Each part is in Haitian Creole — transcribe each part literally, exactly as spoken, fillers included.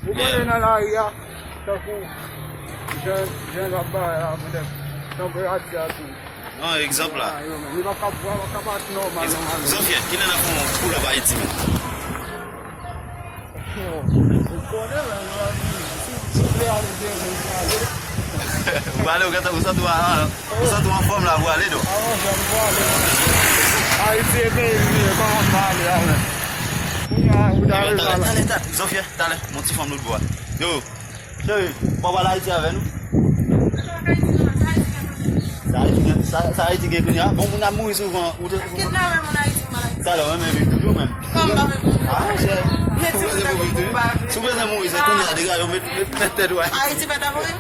Ou konnen nan lari a, tankou jan, jan l ap bay la, petèt, tanperati a tou. Non, egzanp la. Ah, yo menm, li pa ka, pa ka pati nòmal, nòmal. Zofyè, kilè n ap fè yon pull up Ayiti menm? Ou konnen, men, si, si w vle ale byen, men, w ale. Ou ale, ou gentan, ou santi w a, ou santi w anfòm la, ou ale, non? Ah, monchè, m pwale, monchè. Ayiti e peyi m ye, kòman m pa ale a, men? Kounye a, ou ta rive la. Talè, talè, talè. Zofyè, talè, mon ti fanm lòt bò a. Yo, cheri, w ap al Ayiti avè nou? Sa Ayiti gen, sa, sa Ayiti gen kounye a? Bon, moun ap mouri souvan. Ou te, ou te... Kidnape moun Ayiti, moun Ayiti. Talè, w renmen viv toujou menm. Kòman m pa vle mouri? Ah, chè. Si w bezwen mouri, se kounye a, degaje w, met, met, met tèt ou a. Ayiti pa ta mouri?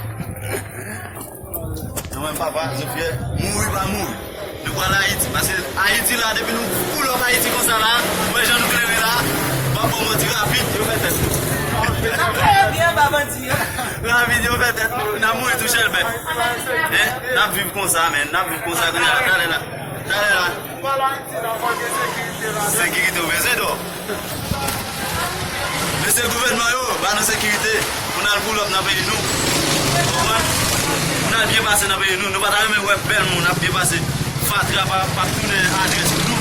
Nou menm papa, Zofyè, mouri pa mouri. Nou pral Ayiti. Paske Ayiti la, depi nou pull up Ayiti konsa la, ou wè jan nou klere la, m ap ba w manti, rapid, yo fè tèt nou. Sa fè byen, pa manti. Rapid, yo fè tèt nou. N ap mouri tou chèlbè. Hein? N ap viv konsa, men. N ap viv konsa kounye a. Talè la. Talè la. Sekirite ou bezwen, dò. Mesye gouvènman yo, ba nou sekirite pou n al pull up nan peyi nou. Konprann? Pou n al byen pase nan peyi nou. Nou pa ta renmen wè bèl moun ap byen pase. Fatra pa, p ap tounen adrès pou nou.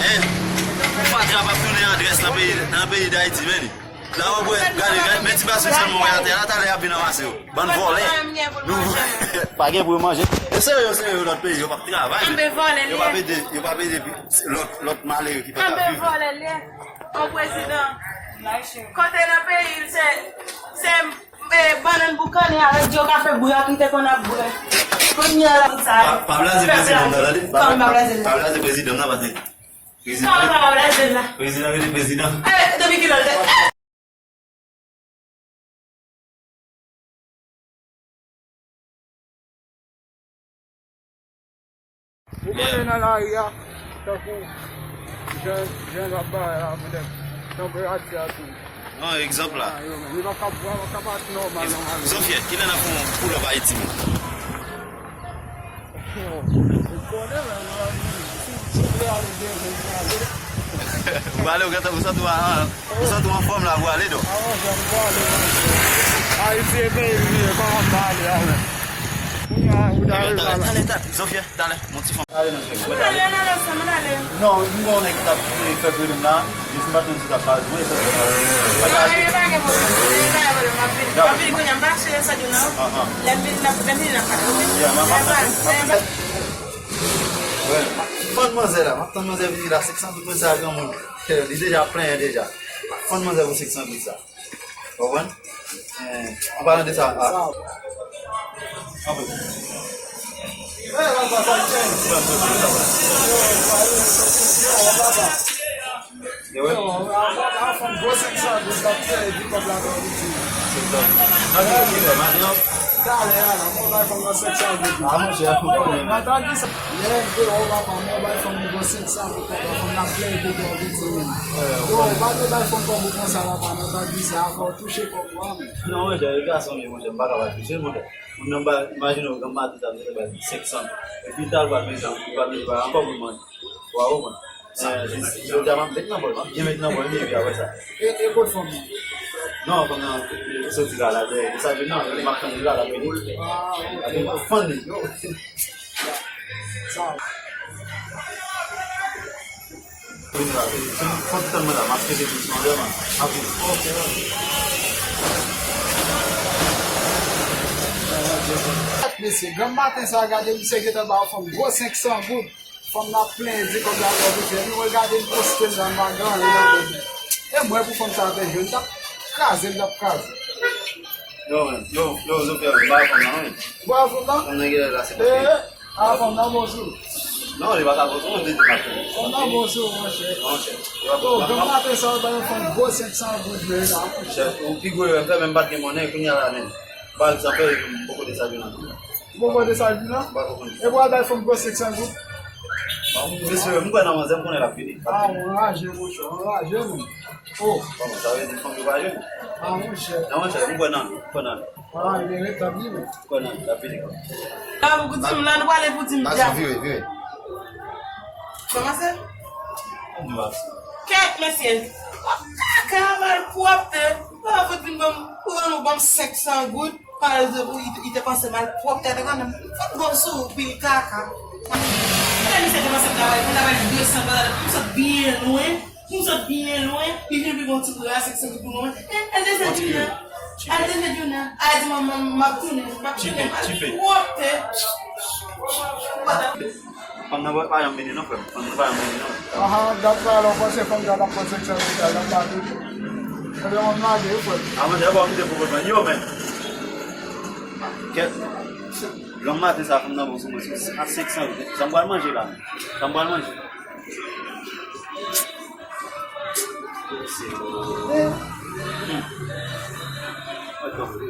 Hein? Fatra p ap tounen adrès nan peyi, nan peyi Dayiti, men. La w ap wè, gade, gade, men ti basin sèlman w wè atè la, talè y ap vin ranmase yo. Bann vòlè. Nou, pa gen pou yo manje. E se yo, se yo lòt peyi, yo p ap travay. Yo p ap ede, yo p ap ede lòt, lòt malere ki pa ka viv. Yon prezidan. Kote nan peyi l, se, se, eh, bannann boukannen avèk dyo kafe bouya ki te konn ap bwè. Kounye a la, sa. Pa, pa blaze prezidan nan, tande. Pa, pa blaze prezidan nan, paske prezidan, prezidan rete prezidan. Eh, depi kilè l te, eh! Ou konnen nan lari a, tankou jan, jan l ap bay la, petèt, tanperati a tou. Non, egzanp la. Ah, yo menm, li pa ka, pa ka pati nòmal, nòmal. Zofyè, kilè n ap fè yon pull up Ayiti menm? Ou konnen, men, si, si w vle ale byen, men, w ale. Ou ale, ou gentan, ou santi w a, ou santi w anfòm la, ou ale, non? Ah, monchè, m pwale, monchè. Ayiti e peyi m ye, kòman m pa ale a, men? Kounye a, ou ta rive la. Talè, talè, talè, Zofyè, talè, mon ti fanm. Ale nan chèf. Mwen ale nan lòt sa, mwen ale. Non, m gen yon nèg ki t ap fè pwoblèm la. Jis m pa t konn si t ap pale. Mwen, se sa. Non, e pa gen pwoblèm. E pa gen pwoblèm. M ap vini. M ap vini kounye a. M pa chèche sa di w non. Lè m vini, lè m vini, n ap pale, oke? Yeah, m ap, m ap, m ap, m ap, m ap, fann manzè la. M ap tann manzè vini la, senk san goud, mwen sa granmoun. Li deja plenyen deja. Fann manzè pou senk san goud sa. Ou konprann? Eh, an palan de sa, a. Anpil. Yo, a, a, a, fanm gwo senk san goud, t ap fè di kòb la, kòb iti. Talè a la, mwen bay fanm nan senk san goud. Ah, monchè, ou konnen. Nan tan ki sa, lè m te wè w, papa, mwen bay fanm nan gwo senk san goud, papa, fanm nan plen de kòb iti. Yo, pa vle bay fanm kòb ou konsa, papa, nan tan ki sa, fò w touche kòb ou a, men. Non, monchè, e gason m ye, monchè, m pa ka pa touche l, monchè. Moun nan ba, imajine w, granm maten sa, misye bay senk san. Epi ta l pral bezwen, li pral bezwen bay ankò pou l manje. Ou a konprann? Eh, jodi a m ap met nan bòl, m ap byen met nan bòl, epi apre sa. E, e kot fanm nan? Non, fanm nan, eh, soti la, la, dèyè, e sa vin nan, m ap tann li la, l ap vini. Ah, ok. L ap vini, m ap fann li. Sa. Vini la, se, se, fò ti tann mwen la, m ap chèche ti sandè, man. M ap vini. Ok, ok. Mesye, granm maten sa, gade misye gentan ba yon fanm gwo senk san goud. Fanm nan ap plenyen di kòb la twò piti. Epi mwen gade m poste l la, m pa gen anyen nan men m. E mwen pou fanm sa te jwenn, t ap kraze m, t ap kraze. Yo, yo, yo, Zofia, m ba fanm nan, wi. Ou ba fanm nan? Fanm nan genlè la, se paske. Eh, ah, fanm nan bon sou. Non, li pa ka bon sou, li di pa. Fanm nan bon sou, monchè. Monchè. Yo, granm maten sa, ou ba yon fanm gwo senk san goud, men la, monchè. Ou pi gwo erè m fè, men m pa t gen monnen, kounye a la, men. Pa egzanp, m poko desann nan. Ou poko desann nan? M pa konprann. E pou al bay fanm gwo senk san goud? Bon, mesye, m kwè nan manzè, m konnen l ap vini. Ah, ou anraje, monchè, ou anraje, menm. Oh. Bon, sa vle di fanm yo pa jwenn. Ah, monchè. Non, monchè, m kwè nan, m kwè nan. Ah, li retabli, menm. M kwè nan, l ap vini, kwa. La, pou di m, la, nou prale pou di m. Vire, vire. Kòmanse? Kèt, mesye. Kaka, malpwòpte. Ou pa fout vin Ou ban m senk san goud, pale de pou li te panse malpwòpte a te konn fè gòm sou ou pil kaka. Lè misye te panse m ta bay, m ta bay de san dola, m sot byen lwen, m sot byen lwen, li vin pi bon ti bra senk san goud pou mwen. Eh, al desann jounen, al desann jounen, al di manman m ap tounen, m ap tounen, malpwòpte. Fanm nan pa janm vini non, frè m. Fanm nan pa janm vini non. Aha, dat sa lè w panse fanm sa t ap pran senk san dola, l ap ba tou. Ebyen, w ap lage wi, frè m. A, mwen, dèyè, ou kite pwoblèm nan. Yo, men. Kèt. Lanm maten sa, fanm nan bon sou mwen, sou a senk san goud. Sa m pral manje la, men. Sa m pral manje. Hmm. Atann.